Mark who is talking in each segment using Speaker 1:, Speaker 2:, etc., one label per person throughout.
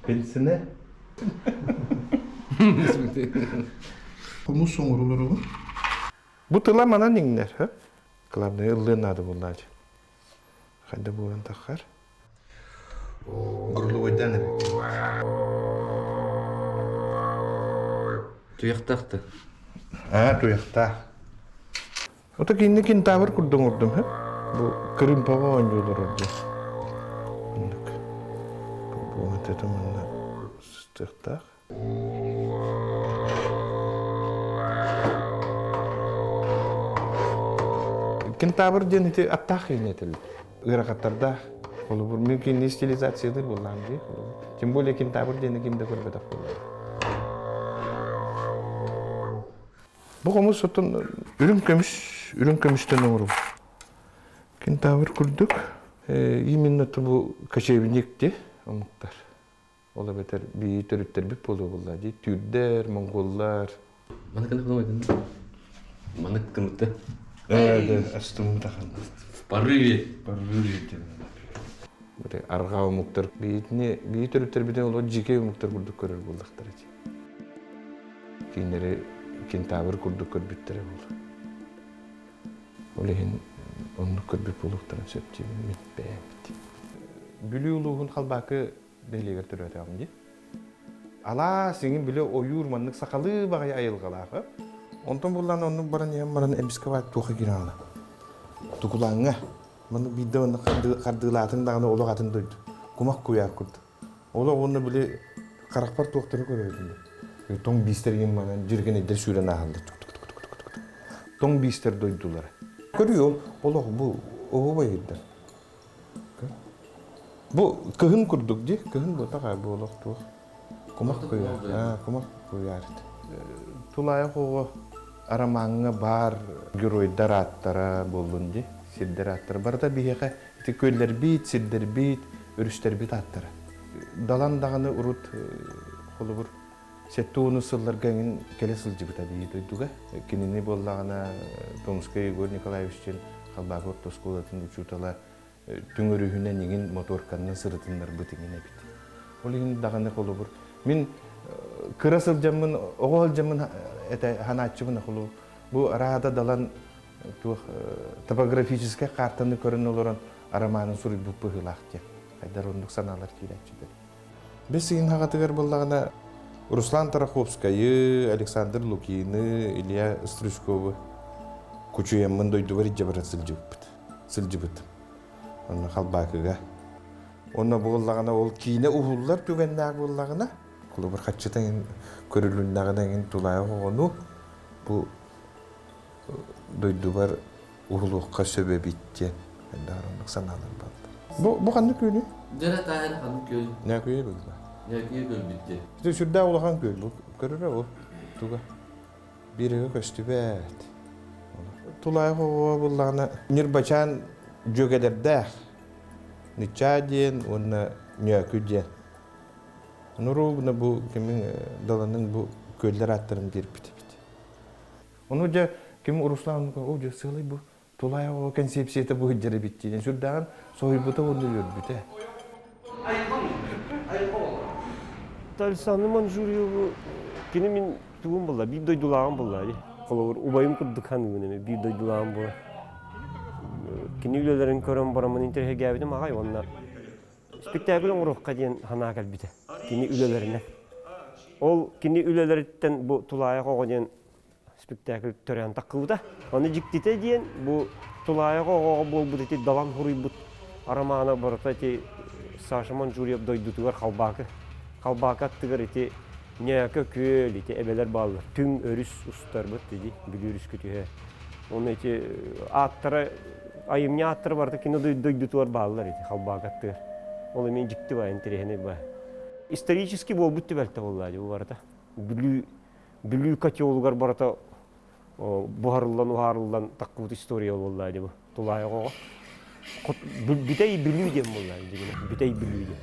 Speaker 1: Пенсине.
Speaker 2: Хомус оҥорулар ол.
Speaker 1: Бу тыла манан иҥнэр, Главное, ыллыан наада буоллаачы. Хайда буолан таххар.
Speaker 2: Горловойдаан эбит.
Speaker 3: Туйахтаах да.
Speaker 1: Аа, туйахтаах. Ото кинини кентавр курдук оҥордум, һэ? Бу кырыымпаҕа оонньуу олорор дии. Оннук. Бу это манна сыстыахтаах. Кентавр диэн ити аттаах киһини этэллэр. Ыарахаттардаах. Холобур, мин кинини стилизациялыыр буоллаҕым дии. Тем более кентавр диэни ким да көрбөтөх буоллаҕа. Бу хомус оттон үрүҥ көмүс, үрүҥ көмүстэн оҥорбут. Кентавр курдук. Именно бу кочевник дии омуктар. Ол эбэтэр бии төрүттэрбит буолуо буолла дии. Түүрдэр, монголлар.
Speaker 3: Маннык гына Маннык гыммытта.
Speaker 1: Ээ, астыммытахан.
Speaker 3: В порыве.
Speaker 1: Порыве диэн. Арҕаа омуктар биитини бии төрүттэрбитин олох дьиикэй омуктар курдук көрөр буоллахтара дии. Кинилэри кентавр курдук көрбүттэрэ буолуо. Ол иһин оннук көрбүт буолуохтарын сөп диибин мин бэйэбит. Бүлүү улууһун Халбаакы нэһилиэгэр төрөөтөҕүм дии. Алаас иҥин били ойуур маннык сахалыы баҕайы айылҕалаах. Онтон буллаан оннук баран иһэн баран эмискэ баат туоха киирэн аҕала. Тукулааҥҥа маннык биирдэ маннык хардыылаатыҥ даҕаны олох атын дойду. Кумах куйаар курдук. Олох уонна били харахпар туохтары көрөбүн. Тоҥ биистэр иҥин манан дьиргэнэйдэр сүүрэн ааһаллар. Тоҥ биистэр дойдулара. Көрүү ол олох бу оһуобай ирдэр. Бу кыһын курдук дии, кыһын буотах бу олох туох. Кумах куйаар, кумах куйаар. Тулаайах оҕо арамааҥҥа баар геройдар ааттара буоллун дии, сирдэр ааттара. Барыта биһиэхэ ити күөллэрбит, сирдэрбит, өрүстэрбит ааттара. Далан даҕаны урут холобур 70 сылларга эҥин кэлэ сылдьыбыта бии дойдуга. Кинини буоллаҕына Томскай Егор Николаевич диэн Халбаакы орто оскуолатын учуутала түҥ өрүһүнэн иҥин моторканнан сырытыннарбыт иҥин эбит. Ол иһин даҕаны холобур мин кыра сылдьаммын, оҕо сылдьаммын этэ ханааччыбын холобур бу араада далан туох топографическай картаны көрөн олорон арамаанын суруйбут быһыылаах диэн хайдар оннук санаалар киирээччилэр. Бэс ыйын хаҕатыгар буоллаҕына Руслан Тараховскайы, Александр Лукины, Илья Стручковы кучуйаммын дойдубар илдьэ баран сылдьыбыппыт. Сылдьыбытым. Онно Халбаакыга. Онно буоллаҕына ол киинэ уһуллар түгэннээх буоллаҕына, холобур хаччыта эҥин көрүлүннэҕинэ эҥин тулаайах оҕону бу дойдубар уһулуохха сөп эбит диэн элбэх оннук санаалар бааллар. Бу бу ханнык күөлүй?
Speaker 3: Дьэрэ таайын ханнык күөл?
Speaker 1: Ньээкүйэ быһыылаах.
Speaker 3: Ньээкүйэ күөл дии.
Speaker 1: Ити сүрдээх улахан күөл бу. Көрөрө ол туга. Биэрэгэ көстүбэт. Тулаайах оҕо буллаҕына Ньырбачаан дьүөгэлэрдээх. Нычаа диэн уонна Ньөөкү диэн. Нуруубуна бу кимин даланын бу күөллэр ааттарын биэрбит эбит. Ону дьэ ким Руслан о дьэ сыалай бу тулаайах оҕо кэнсиэпсийэтэ бу сылдьар эбит диэн сүрдээҕин соһуйбута уонна үөрбүтэ.
Speaker 4: Александр Манжурьеву кини мин тугум буолла биир дойдулааҕым буолла дии. Холобур убайым курдук саныыбын эмиэ биир дойдулааҕым буола. Кини үлэлэрин көрөн бараммын интэриэһиргээбитим аҕай уонна спектакль оҥоруохха диэн санаа кэлбитэ кини үлэлэринэн. Ол кини үлэлэриттэн бу Тулаайах оҕо диэн спектакль төрөөн таххыбыта. Аны дьиктитэ диэн бу Тулаайах оҕоҕо буолбут ити Далан хуруйбут арамаана барыта ити Саша Манчжурьев дойдутугар Халбаакы. Халбаакы аттыгар ити Ньээкэ күөл ити эбэлэр бааллар. Түҥ өрүс устарбыт дии Бүлүү өрүскэ түһэ. Оны ити ааттара айымньы ааттара барыта кини дойдутугар бааллар ити Халбаакы аттыгар. Ол эмиэ дьикти баа интэриэһинэй баа. Исторически буолбут түбэлтэ буолла дии бу барыта. Бүлүү Бүлүү котелугар барыта буһарыллан уһаарыллан таккыбыт история буолла дии бу тулаайах оҕо. Бүтэй Бүлүү диэн буолла дии Бүтэй Бүлүү диэн.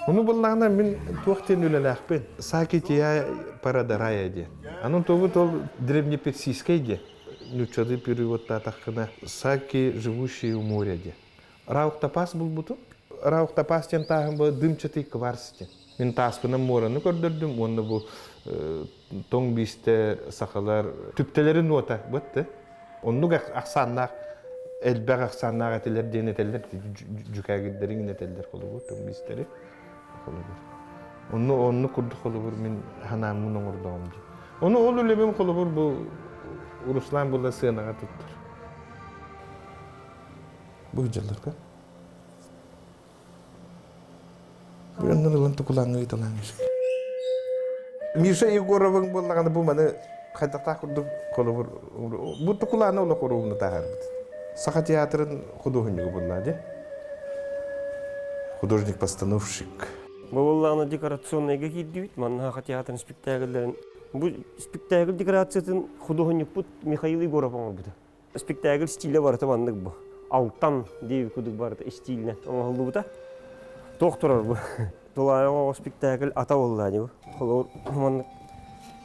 Speaker 1: Ону буллаҕына мин туох диэн үлэлээхпин. Саки Тия Парадарая диэн. Анын тугу тол древнеперсийскэй диэн. нууччалыы переводтаатаххына «Саки, живущие у моря» диэн. Рауктапас булбутум. Рауктапас диэн тааһым бу дымчатый кварц диэн. Мин тааспынан муораны көрдөрдүм уонна бу тоҥ биистэр сахалар түптэлэрин уота бытты. Оннук ахсааннаах элбэх ахсааннаах этилэр диэн этэллэр дьүкээгирдэриҥ этэллэр холобур тоҥ биистэри холобур. Онну онну курдук холобур мин ханааммын оҥордоҕум дии. Ону ол үлэбим холобур бу Руслан була сыанаҕа туттар. Бу дьылларга. Бу оннун ылан тукулааҥҥа ыыталаан Миша Егоровыҥ буоллаҕына бу маны хайдахтаах курдук холобур бу тукулааны олох уруубуну таһаарбыт. Саха театрын худуоһунньуга буоллаа дии. Художник-постановщик.
Speaker 4: Бу буоллаҕына декорационнайга киирдибит. Манна Саха театрын спектакльлэрин бу спектакль декорациятын худуоһунньукпут Михаил Егоров оҥорбута. Спектакль стилэ барыта маннык бу. Алтан диэбит курдук барыта истиилинэн оҥоһуллубута. Туох турар бу? Тулаайах оҕо спектакль ата буолла дии бу. Холобур, маннык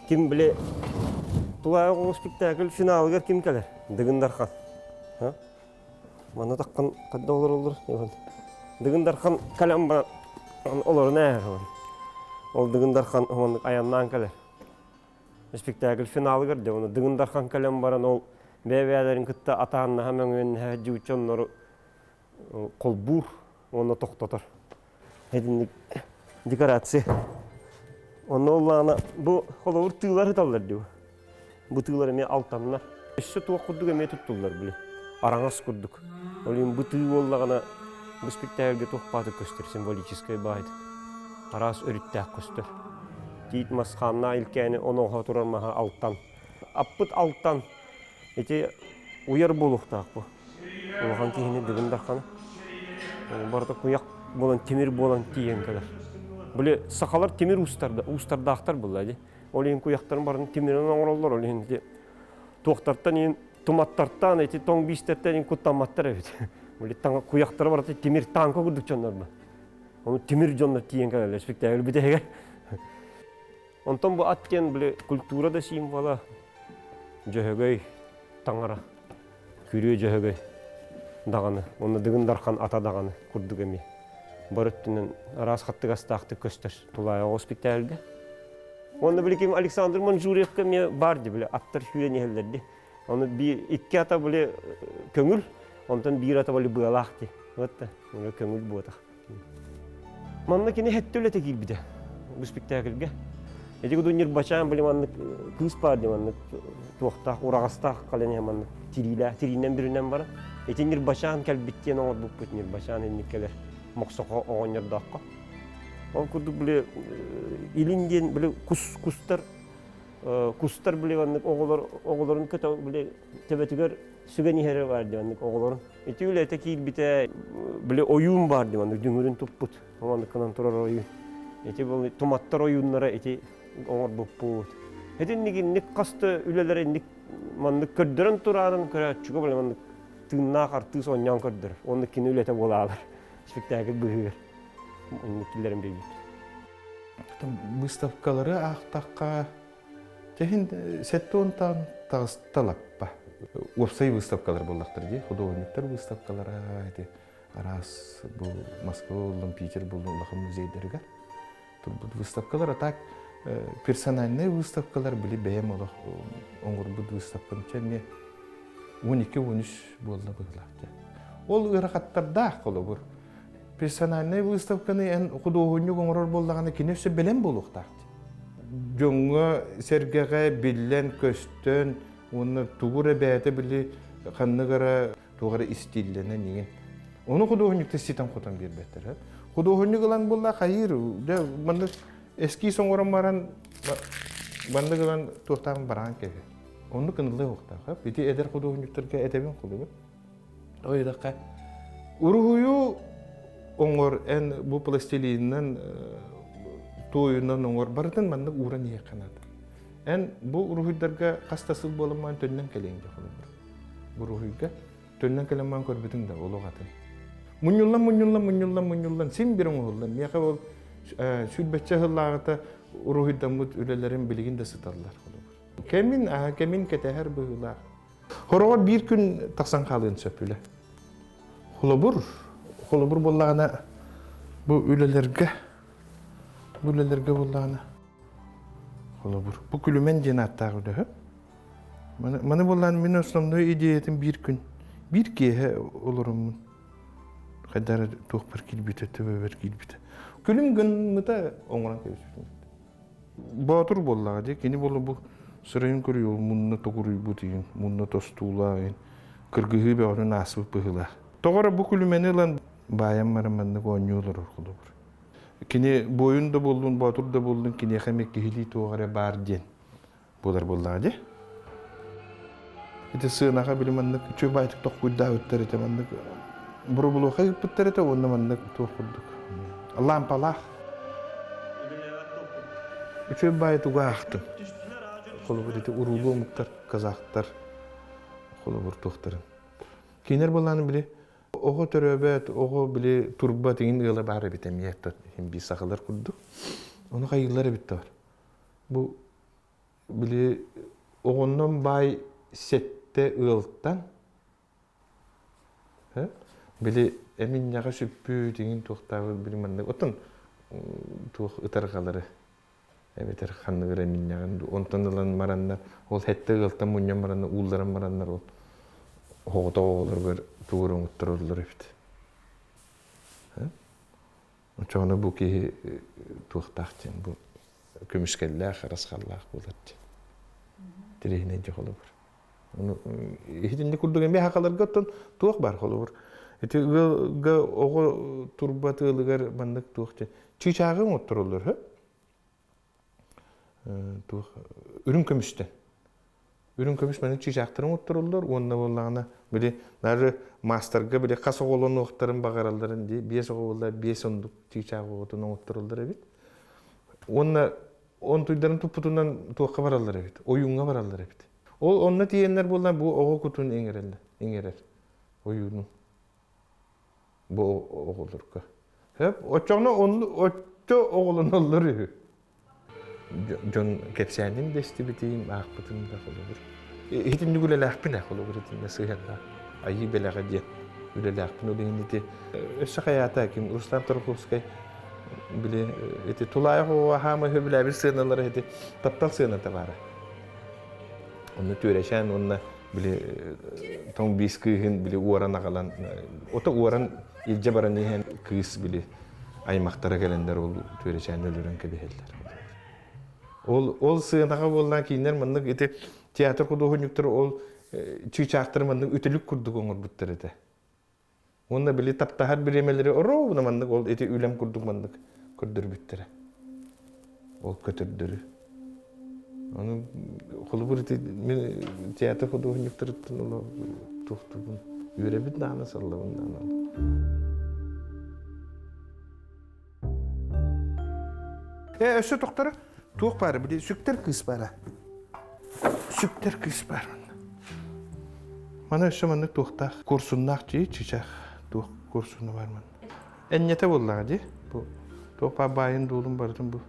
Speaker 4: ким били Тулаайах оҕо спектакль финалыгар ким кэлэр? Дыгын Дархан. Манна таххан хадда олороллор? Дыгын Дархан кэлэн баран олорун ээ. Ол Дыгын Дархан маннык айаннаан кэлэр. Спектакль финалыгар дьэ ону Дыгын Дархан кэлэн баран ол бэйэ-бэйэлэрин кытта атааннаһа мөҥүөннэһэ дьуучча оннору холбуур уонна тохтотор. Итинник декорация. Онно оллаана бу холобур тыылар ыталлар дии. Бу тыылар эмиэ алтаннар. Өссө туох курдук эмиэ туттуллар били. Араҥас курдук. Ол иһин бу тыы буоллаҕына бу спектакльга туох баатык көстөр, символическай баайдык. Араас өрүттээх көстөр. Тиит мас хааннаах илкээни оноһо турар маһа алтан. Аппыт алтан. Ити уйар буолуохтаах бу. Улахан киһини Дыгын Дарханы. Барыта куйах буолан, тимир буолан тиийэн кэлэр. Били сахалар тимир уустарда, уустардаахтар буолла дии. Ол иһин куйахтарын барын тимиринэн оҥороллор, ол иһин ити туохтартан иһин туматтартан, ити тоҥ биистэртэн иһин куттамматтар эбит. Били куйахтара барыта тимир танка курдук дьоннор бу. Ону тимир дьоннор тиийэн кэлэллэр спектакль бүтэһигэр. Онтон бу ат диэн били культура да символа Дьөһөгөй таҥара, күрүө Дьөһөгөй даҕаны, уонна Дыгын Дархан ата даҕаны курдук эмиэ. Бары өттүнэн араас хаттыгастаахтык көстөр Тулаайах оҕо спектакльга. Уонна били ким Александр Манчжуриевка эмиэ баар дии били аттар сүүрэн иһэллэр дии. Ону биир икки ата били көҥүл, онтон биир ата били быалаах дии. Вот көҥүл буотах. Манна кини хэттэ үлэтэ киирбитэ бу спектакльга. Эти куду Ньырбачаан били маннык кыыс баар дии маннык туохтаах ураҕастаах кален маннык тириилээх тириинэн бүрүнэн баран ити Ньырбачаан кэлбит диэн оҥорбуппут Ньырбачаан инник кэлэр мохсохо оҕонньордооххо. Ол курдук били илин диэн били кус кустар кустар били маннык оҕолор оҕолорун көтө били төбөтүгэр сүгэн иһэрэ баар дии маннык оҕолорун Ити үлэтэ киирбитэ, били ойуун баар дии маннык дүҥүрүн туппут, маннык турар ойуун. Ити был туматтар ойууннара ити оҥорбуппут. Итинник инник хас да үлэлэр инник маннык көрдөрөн тураарын көрөөччүгэ били маннык тыыннаах артыыс оонньоон көрдөрөр. Оннук кини үлэтэ буолаалар спектакль быһыыгар. Инник киллэрэн биэрбиппит.
Speaker 1: Выставкалары аахтахха Тэһин 70-тан таҕыста лаппа. Уопсай выставкалар буоллахтар дии, художниктар выставкалара ити араас бу Москва буллун, Питер буллун улахан музейдарыгар турбут выставкалар, а так персональнай выставкалар били бэйэм олох оҥорбут выставкам чэ эмиэ 12-13 буолла быһыылаах дьэ. Ол ыарахаттардаах холобур. Персональнай выставканы эн худуоһунньук оҥорор буоллаҕына кини өссө бэлэм буолуохтаах Дьоҥҥо-сэргэҕэ биллэн-көстөн уонна тугу эрэ бэйэтэ били ханнык эрэ туох эрэ истииллэнэн иҥин. Ону худуоһунньуктар ситэн-хотон биэрбэттэр. Худуоһунньук ылан буолла хайыыр, дьэ маннык эскиз оҥорон баран маннык ылан туохтааҕын бараан кэбиһэр. Оннук ыныллыа уохтаах. Ити эдэр худуоһунньуктарга этэбин холобур. Ойдохха уруһуйу оҥор эн бу пластилинынан туойунан оҥор барытын маннык ууран иһиэххэ наада. Эн бу уруһуйдарга хас да сыл буоламмаан төннөн кэлиэҥ дьэ холобур. Уруһуйга төннөн кэлэммаан көрбүтүҥ да олох атын. Мунньуллан мунньуллан мунньуллан мунньуллан син бир оҥоһуллан миэхэ ол сүүрбэччэ сыллааҕыта уруһуйдаммыт үлэлэрим билигин да сыталлар холобур. Кэмин кэмин кэтэһэр быһыылаах. Хороҕор биир күн тахсан хаалыан сөп үлэ. Холобур, холобур буоллаҕына бу үлэлэргэ бу үлэлэргэ буоллаҕына холобур бу күлүмэн диэн ааттаах үлэ Маны, маны буоллаан мин основной идеятын биир күн, биир киэһэ олороммун хайдах эрэ туохпар киирбитэ, төбөбөр киирбитэ. Күлүм гыммыта оҥорон кэбиспитим. Боотур буоллаҕа дии, кини буолла бу сырайын көрүө, мунна тоҕуруйбут иһин, мунна тостуулаах иһин, кыргыһыы бөҕөнүн ааспыт быһыылаах. Тоҕо эрэ бу күлүмэни ылан баайан баран маннык оонньуу олорор холобур. Кини буойун да буоллун, боотур да буоллун, киниэхэ эмиэ киһилии туох эрэ баар диэн буолар буоллаҕа дии. Ити сыанаҕа били маннык үчүгэй баайтык тохкуйдаабыттар этэ маннык боробулуоха ыыппыттар этэ уонна маннык туох курдук лампалаах. Үчүгэй баайы тугу аахтым. Холобур ити уруулуу омуктар, казахтар холобур туохтарын. Кинилэр буоллааны били оҕо төрөөбөт, оҕо били турба тиҥин ыала баар эбит эмиэ иһин биир сахалар курдук. Ону хайыылар эбит да бар. Бу били оҕоннон баай сэттэ ыалтан били эминньэҕэ сүппүт иҥин туохтаабыт били маннык оттон туох ытарҕалары эбэтэр ханнык эрэ эминньэҕин онтон ылан бараннар ол сэттэ ыалтан мунньан бараннар уулларан бараннар ол оҕото оҕолоругар тугу эрэ оҥоттороллор эбит Оччоҕуна бу киһи туохтаах диэн бу көмүскэллээх, арасхаллаах буолар диэн. Тириһинэй дьэ холобур. Ону иһитинник курдук эмиэ хахаларга оттон туох бар холобур. Ити ыалга оҕо турбат ыалыгар маннык туох диэн чыычааҕы оҥоттороллор һө? Туох үрүҥ көмүстэн. Үрүҥ көмүс маннык чыычаахтарын оҥоттороллор уонна буоллаҕына били даже маастарга били хас оҕолонуохтарын баҕаралларын дии биэс оҕо буолла биэс оннук чыычаах оҕотун оҥоттороллор эбит. Уонна онтуйдарын туппутунан туохха бараллар эбит, ойууҥҥа бараллар эбит. Ол онно тиийэннэр буолла бу оҕо кутун иҥэрэллэр, иҥэрэр ойуунун бу оҕолорго. Сөп, оччоҕуна онну оччо оҕолоноллор үһү. Дьон кэпсээнин да истибитим, аахпытым да холобур. Итинник үлэлээхпин ээ холобур итиннэ сыһыаннаах айыы бэлэҕэ диэн үлэлээхпин ол иһин ити өссө хайаата ким Руслан Тарковскай били ити тулаайах оҕо хаама сөбүлээбит сыаналара ити таптал сыаната баара. Онно түөрэчээн уонна били тоҥ биис кыыһын били уоран аҕалан ото уоран илдьэ баран иһэн кыыс били аймахтара кэлэннэр ол түөрэчээни өлөрөн кэбиһэллэр. Ол ол сыанаҕа буоллаан кинилэр маннык ити театр худуоһунньуктара ол чыычаахтары маннык үтүлүк курдук оҥорбуттар этэ. Уонна били таптаһар бириэмэлэри оруобуна маннык ол ити үлэм курдук маннык көрдөрбүттэрэ. Ол көтөрдөрү. Ону холобур ити мин театр худуоһунньуктарыттан олох туохтуубун үөрэбит даҕаны саллабын даҕаны. Э, өссө тохторо туох баара били сүктэр кыыс баара. Сүктэр кыыс баар манна. Мана өссө маннык туохтаах курсуннаах дии чычах туох курсуна бар манна. Энньэтэ буоллаҕа дии. Бу туох баар баайын дуолун барытын бу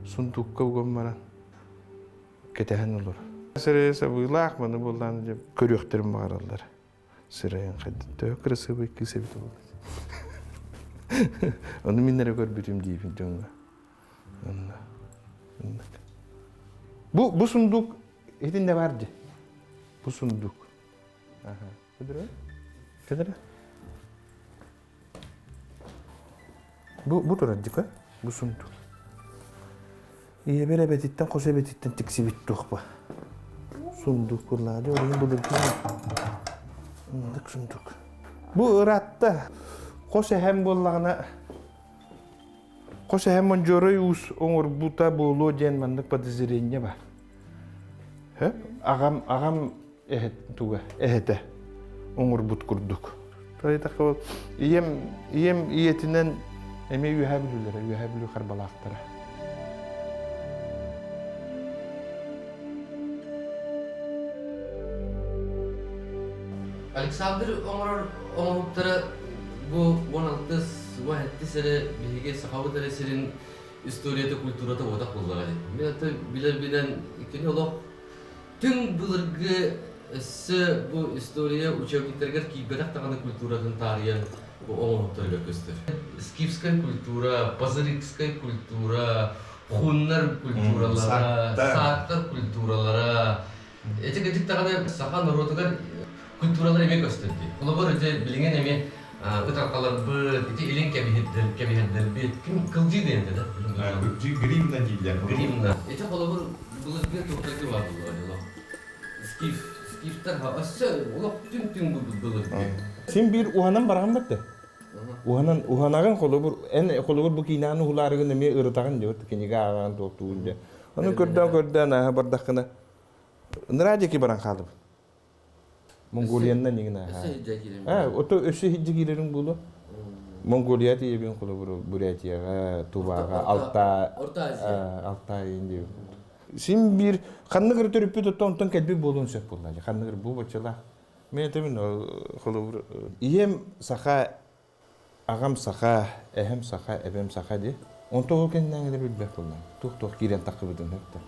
Speaker 1: сундуукка уган баран кэтэһэн олорор. Сирэйэ сабыылаах маны буоллаан дьэ көрүөхтэрин баҕараллар. Сирэйин хайдах төһө кырасыабай кыыс эбит буолла. Ону мин эрэ көрбүтүм диибин дьоҥҥо. Онно. Бу бу сундук итиннэ бар дии. Бу сундук. Аха. Көдөрө? Көдөрө? Бу бу турар дика. Бу сундук. Ийэбэр эбэтиттэн хос эбэтиттэн тиксибит туох ба. Сундук курлаады, оройун былыргы. Мындык сундук. Бу ыраатта. Хос эһэм буоллаҕына Хос эһэм Мондьуорай уус оҥорбута буолуо диэн маннык подозрение бар. Хөп, аҕам аҕам эһэ туга эһэтэ оҥорбут курдук. Тойтахха ийэм ийэм ийэтинэн эмиэ Үөһээ Бүлүүлэрэ, Үөһээ Бүлүү Харбалаахтара.
Speaker 3: Александр оҥорор оҥоһуктара бу 16 уон эрэ биһиги сахабыт эрэ сирин историята, культурата буотах буоллаҕа дии. Мин это билэрбинэн кини олох түҥ былыргы Өссө бу история учебниктарыгар киирбэтэх даҕаны культуратын таарыйан бу оҥоһуктарыгар көстөр. Скифскай культура, пазырыкскай культура, хуннар культуралара, саактар культуралара. Ити кырдьык даҕаны саха норуотугар культуралар эмиэ көстөр дии. Холобур, ити билигин эмиэ ытарҕаларбыт, ити илин кэбиһэрдэрбит, ким кылдьыы диэн да?
Speaker 1: Кылдьыы гривна дииллэр.
Speaker 3: Гривна. Ити холобур былыргы туохтарга баар буолла Скиф, скифтэр өссө олох түҥ-түҥ былыргы.
Speaker 1: Син биир уһанан бараҕын бэртэ. Уһанан, уһанаҕын холобур, эн холобур бу киинэҕин уһулаарыгын эмиэ ырытаҕын диэбит кинигэ ааҕаҕын туохтуугун дьэ. Ону көрдөөн-көрдөөн ааһа бардаххына ыныраа диэки баран хаалыбыт. Монголияннан иҥин ааһа. Ээ, ото өссө иһирдьэ киирэриҥ буолуо. Монголия тиийэбин холобур Бурятияҕа, Туваҕа, Алта, Алтай диэбит. Син биир ханнык эрэ төрүппүт оттон онтон кэлбит буолуон сөп буолла. Ханнык эрэ бу баччалаах. Мен этэмин холобур ийэм саха, аҕам саха, эһэм саха, эбэм саха дии. Онто ол кэннээҥи да билбэт буоллаҕым. Туох-туох киирэн таххыбытын өттө.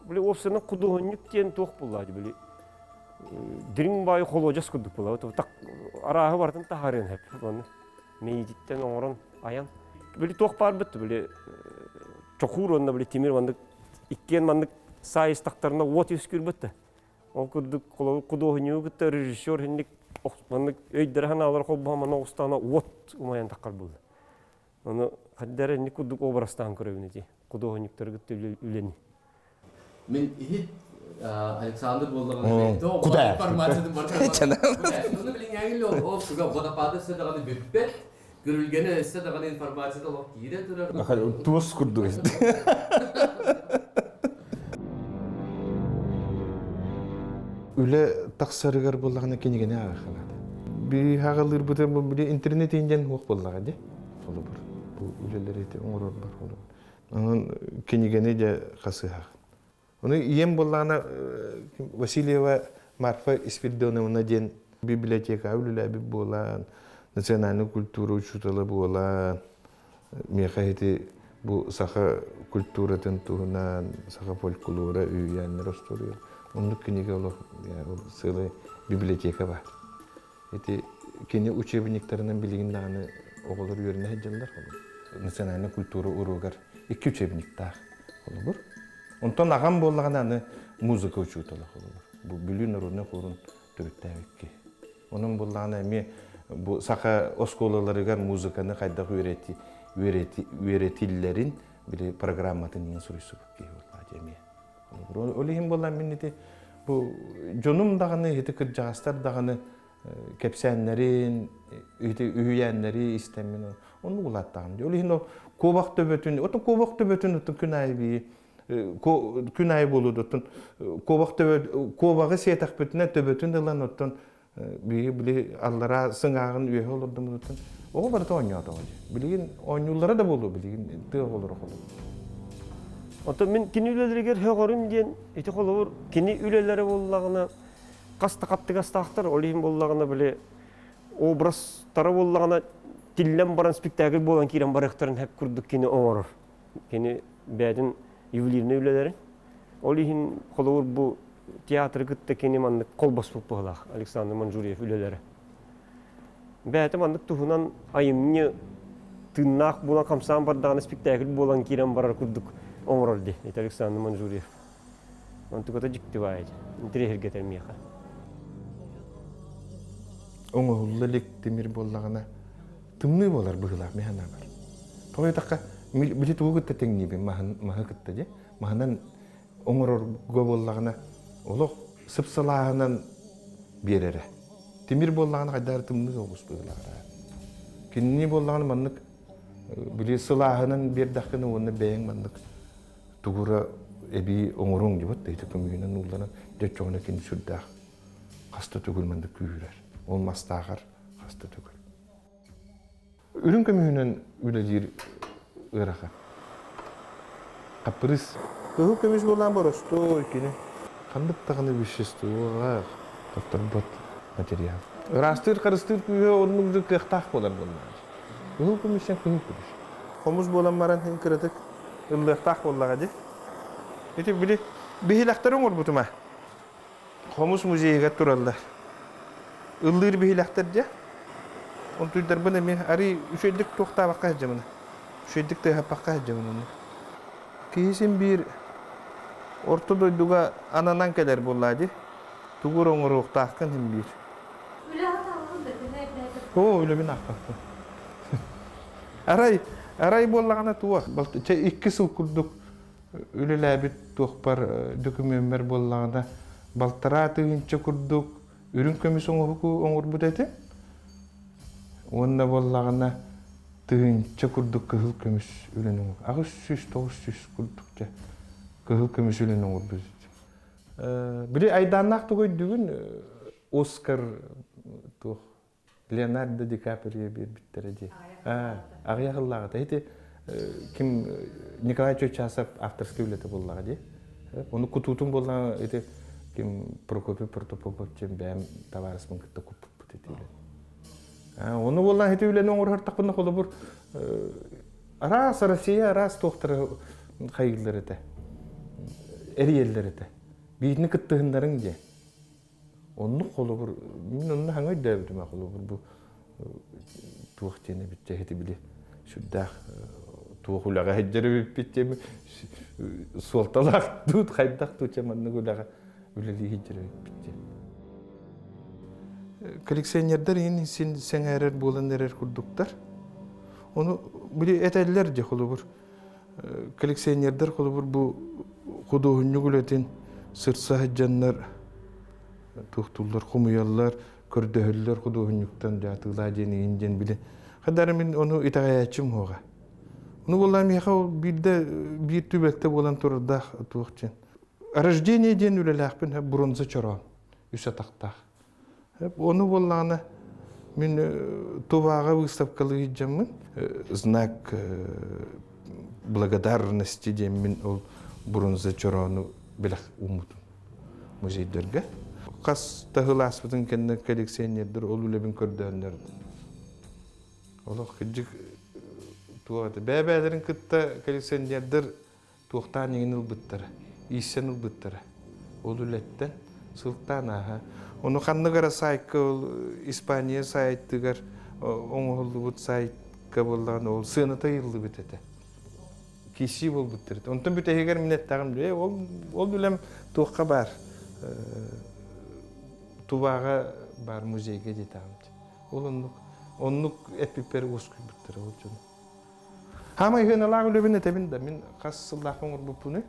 Speaker 4: Били уопсайынан худуоһунньук диэн туох буоллаа били дириҥ баайы холуодьас курдук буолла. Так арааһы барытын таһаарыан сөп. Оны мэйиититтэн оҥорон айан. Били туох баарбыт били чокуур уонна били тимир маннык иккиэн маннык саайыстахтарына уот үөскүүрбүт да. Ол курдук худуоһунньугу кытта режиссер инник маннык өйдөрө санаалара холбоһон манна оҕустаҕына уот умайан таххар буолла. Ону хайдара инник курдук образтаан көрөбүн ити худуоһунньуктары кытта үлэни.
Speaker 3: Мин иһит Александр буоллаҕына
Speaker 1: Куда?
Speaker 3: информациятын барытын Ону билиҥҥээҥи ол суга водопады өссө даҕаны бүппэт, күрүлгэнэ өссө даҕаны информацията олох киирэ турар.
Speaker 1: Туос курдук. Үлэ тахсарыгар буоллаҕына кинигэни ааҕаххынаат. Би хаҕалыырбыты били интернет инден хуох буоллаҕа дии. Холобур, бу үлэлэри оҥорорбор холобур. Онон кинигэни дьэ хасыһаҕын. Ону ийэм буоллаҕына Васильева Марфа Испирдоновна диэн библиотекаҕа үлэлээбит буолан, национальнай культура учуутала буолан, миэхэ ити бу саха культуратын туһунан, саха фольклора, үһүйээннэр остуоруйа оннук кинигэ олох сыалай библиотека баар. Ити кини учебниктарынан билигин даҕаны оҕолор үөрэнэ сылдьаллар. Национальнай культура уруогар икки учебниктаах холобур. Онтон аҕам буоллаҕына аны музыка учуутала холобур. Бу Бүлүү народнай хорун төрүттээбикки. Онон буоллаҕына эмиэ бу саха оскуолаларыгар музыканы хайдах үөрэти, үөрэти, үөрэтиллэрин били программатын иҥин суруйсубут киһи буоллаҕа дии эмиэ. Ол иһин буоллар мин ити бу дьонум даҕаны, ити кырдьаҕастар даҕаны кэпсээннэрин, ити үһүйээннэри истэммин оннук улааттаҕым дии. Ол иһин ол куобах төбөтүн, отон куобах төбөтүн оттон күн аайы бии күн аайы буолуо оттон куобах төбө куобаҕы сиэтэхпитинэ төбөтүн ылан оттон биһиги били аллараа сыҥааҕын үөһэ олордуммутуттан оҕо барыта оонньоотоҕо дии. Билигин оонньууллара да буолуо билигин тыа оҕолоро холобур.
Speaker 4: Оттон мин кини үлэлэригэр һөҕөрүм диэн ити холобур кини үлэлэрэ буоллаҕына хас да хаттыгастаахтар ол иһин буоллаҕына били образтара буоллаҕына тиллэн баран спектакль буолан киирэн барыахтарын сөп курдук кини оҥорор. Кини бэйэтин ювелирнай үлэлэрин. Ол иһин холобур бу театры кытта кини маннык холбоспут быһыылаах Александр Манжурьев үлэлэрэ. Бэйэтэ маннык туһунан айымньы тыыннаах буолан хамсаан бардаҕына спектакль буолан киирэн барар курдук оҥорор дии ити Александр Манжурьев. Онтуката дьикти баайы интэриэһиргэтэр миэхэ.
Speaker 1: Оҥоһулла илик тимир буоллаҕына тымныы буолар быһыылаах мин санаабар. Тоҕо диэтэххэ били тугу кытта тэҥниибин маһын маһы кытта дии. Маһынан оҥорорго буоллаҕына олох сып-сылааһынан биэрэрэ. Тимир буоллаҕына хайдах эрэ тымныы оҕус быһыылаах. Кинини буоллаҕына маннык били сылааһынан биэрдэххинэ уонна бэйэҥ маннык тугура эбии оҥоруоҥ диэбит да ити көмүһүнэн уулларан дьэ оччоҕуна кини сүрдээх хаста төгүл маннык күүһүрэр. Ол мастааҕар хаста төгүл. Үрүҥ көмүһүнэн үлэлиир ыарахан. Хаппырыыс. Кыһыл көмүс буолаан боростуой кини. Ханнык даҕаны веществоҕа хотторбот материал. Ыраастыыр, харыстыыр күүһэ оннук да кыахтаах буолар буоллаҕа. Кыһыл көмүстэн кыһыл көмүс. Хомус буолан баран иһин кыратык ыллыахтаах буоллаҕа дии. Ити били биһилэхтэри оҥорбутум аа. Хомус музейыгар тураллар. Ыллыыр биһилэхтэр дьэ. Онтуйдарбын эмиэ арый үчүгэйдик туохтаабакка сылдьабын. Үчүгэйдик тыаһаппакка сылдьабын ону. Киһи син биир орто дойдуга ананан кэлэр буоллаа дии. Тугу эрэ оҥоруохтааххын син биир. Оо, үлэбин аахпаппын. Арай, арай буоллаҕына туох, чэ икки сыл курдук үлэлээбит туохпар дөкүмүөммэр буоллаҕына балтараа тыһыынча курдук үрүҥ көмүс оҥоһуку оҥорбут этим. Уонна буоллаҕына тыһыынча курдук кыһыл көмүс үлэни оҥор 800-900 курдук дьэ кыһыл көмүс үлэни оҥорбут этим. Били айдааннаах тугу өйдүүгүн Оскар туох Леонардо Ди Каприо биэрбиттэрэ дии. Аҕыйах ыллааҕыта. Ити ким Николай Чочасов авторскай үлэтэ буоллаҕа дии. Ону кутуутун буоллаҕа ити ким Прокопий Протопопов диэн бэйэм табаарыспын кытта куппуппут ити үлэни. Ону буоллаҕа ити үлэни оҥорортохпуна холобур араас Россия араас туохтара хайыыллар этэ. Эрийэллэр этэ. Биирини кыттыһыннарыҥ диэн. Оннук холобур, мин онно хаҥа өйдөөбүтүм холобур бу туох диэн эбит эһити били сүрдээх туох үлэҕэ сылдьар эбиппит диэн суолталаах дуут хайдах дуу маннык үлэҕэ үлэлии сылдьар эбиппит диэн. Коллекционердар иһин син сэҥээрэр буолан эрэр курдуктар. Ону били этэллэр дии холобур коллекционердар холобур бу худуоһунньук үлэтин сырса сылдьаннар туохтууллар, хомуйаллар, көрдөһөллөр худуоһунньуктан дьаатыылаа диэн иин диэн били. Хадары мин ону итэҕэйээччим уоҕа. Ону буоллаа миэхэ ол биирдэ биир түбэлтэ буолан турардаах туох диэн. Рождение диэн үлэлээхпин бронза чороон үс атахтаах. Ону буоллаҕына мин Туваҕа выставкалыы сылдьаммын знак благодарности диэммин ол бронза чороону бэлэх ууммутум музейдарга. Хас да сыл ааспытын кэннэ коллекционердар ол үлэбин көрдөөннөр олох кырдьык туох этэ бэйэ-бэйэлэрин кытта коллекционердар туохтаан иҥин ылбыттара, ииссэн ылбыттара. Ол үлэттэн сылтаан ааһа. Ону ханнык эрэ сайтка ол Испания сайтыгар оҥоһуллубут сайтка буоллаҕына ол сыаната ыйыллыбыт этэ. Киирсии буолбуттар этэ. Онтон бүтэһигэр мин эттэҕим дии, ол ол үлэм туохха баар Туваҕа баар музейга диэтэҕим. Ол оннук оннук эппиппэр уоскуйбуттара ол дьону. Хаамай ыһыаналаах үлэбин этэбин да, мин хас сыллаах оҥорбуппунуй?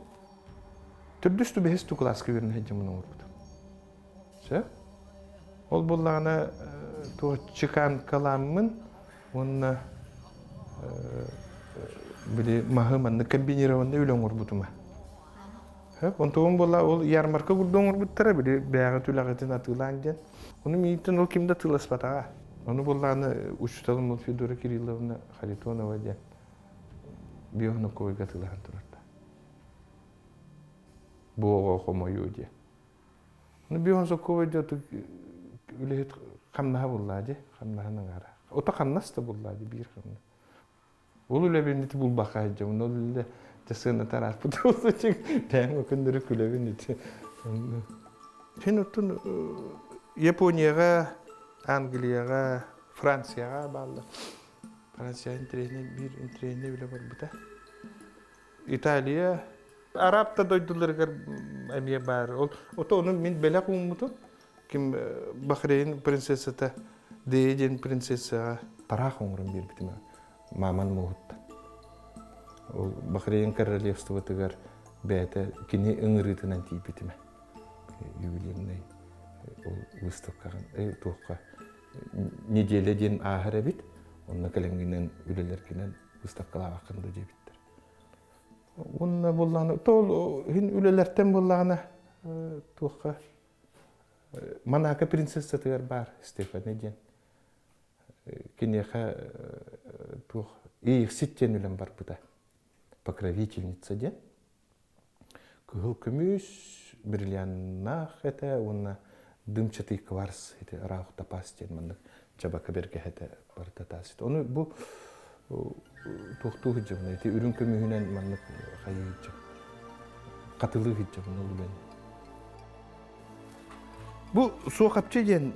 Speaker 1: Төрдүс ту бэһис ту кылааска үөрэнэ сылдьаммын оҥорбутум. Сөп? Ол буоллаҕына туох чеканкаламмын уонна били маһы маннык комбинированный үлэ оҥорбутума. Сөп? Онтугум буолла ол ярмарка курдук оҥорбуттара били бэйэҕит үлэҕитин атыылаан диэн. Ону миигиттэн ол ким да атыыласпатаҕа. Ону буоллаҕына учууталым Федора Кирилловна Харитонова диэн биохнуковойга атыылаһан турарда. Бу оҕо хомойуу диye. Ну биохнуковой диye үлэһит хамнаһа буллаа дии, хамнаһын аҥаара. Ото хамнас да буллаа дии, биир хамнас. Ол үлэбин ити булбакка сылдьабын, ол үлэ сыаната араспыт бэйэм өкүннөрү күлэбин ити. Син оттон Японияҕа, Англияҕа, Францияҕа бааллар. Франция интэриэһинэй биир интэриэһинэй үлэ барбыта. Италия, араб да дойдуларыгар эмиэ баар. Ол ото ону мин бэлэх ууммутум. Ким Бахрейн принцессата Дея диэн принцессаҕа тараах оҥорон биэрбитим мааман муоһуттан. Ол Бахрейн королевствотыгар бэйэтэ кини ыҥырыытынан тиийбитим. Юбилейный ол выставкаҕа туохха неделя диэн ааһар эбит. Онно кэлэҥҥинэн үлэлэргинэн выставкалаабаккын да диэбиттэр. Уонна буоллаҕына, то иһин үлэлэртэн буоллаҕына туохха Монако принцессатыгар баар Стефани диэн. Киниэхэ туох Иихсит диэн үлэм барбыта. Покровительница диэн. Кыһыл көмүс, бриллианнаах этэ уонна дымчатый кварц ити ыраах топаз диэн маннык чабака бэргэһэтэ барыта таас этэ. Ону бу туохтуу сылдьабын ити үрүҥ көмүһүнэн маннык хайыы сылдьабын. Хатылыы сылдьабын ол үлэни. Бу суохапчы диэн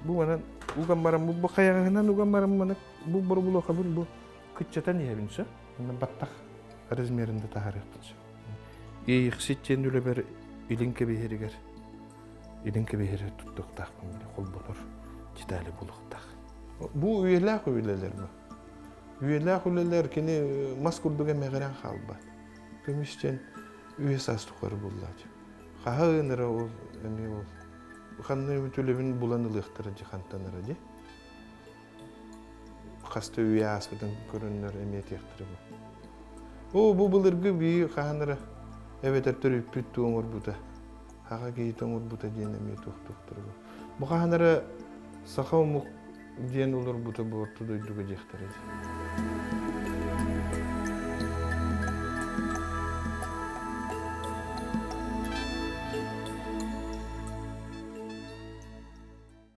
Speaker 1: бу манан уган баран бу хайаҕаһынан уган баран маны бу боробулуохабын бу кыччатан иһэбин сөп. Онно баттах размерин да таһаарыахпын сөп. Иэйихсит диэн үлэбэр илин кэбиһэригэр илин кэбиһэригэр туттуохтаахпын били холбонор детали буолуохтаах. Бу үйэлээх үлэлэр бу. Үйэлээх үлэлэр кини мас курдук эмэҕирэн хаалбат. Көмүс диэн үйэ саас тухары буллаачы. Хаһа ыыныра ол эмиэ ол. Ханна эмит үлэбин булан ылыахтара дии хантан эрэ дии. Хаста үйэ ааспытын көрөннөр эмиэ этиэхтэрэ бу. Оо, бу былыргы бии хаһан эрэ эбэтэр төрүппүт туу оҥорбута, хаха киһитэ оҥорбута диэн эмиэ туохтуохтара бу. Бу хаһан эрэ саха омук диэн олорбута бу орто дойдуга диэхтэрэ дии.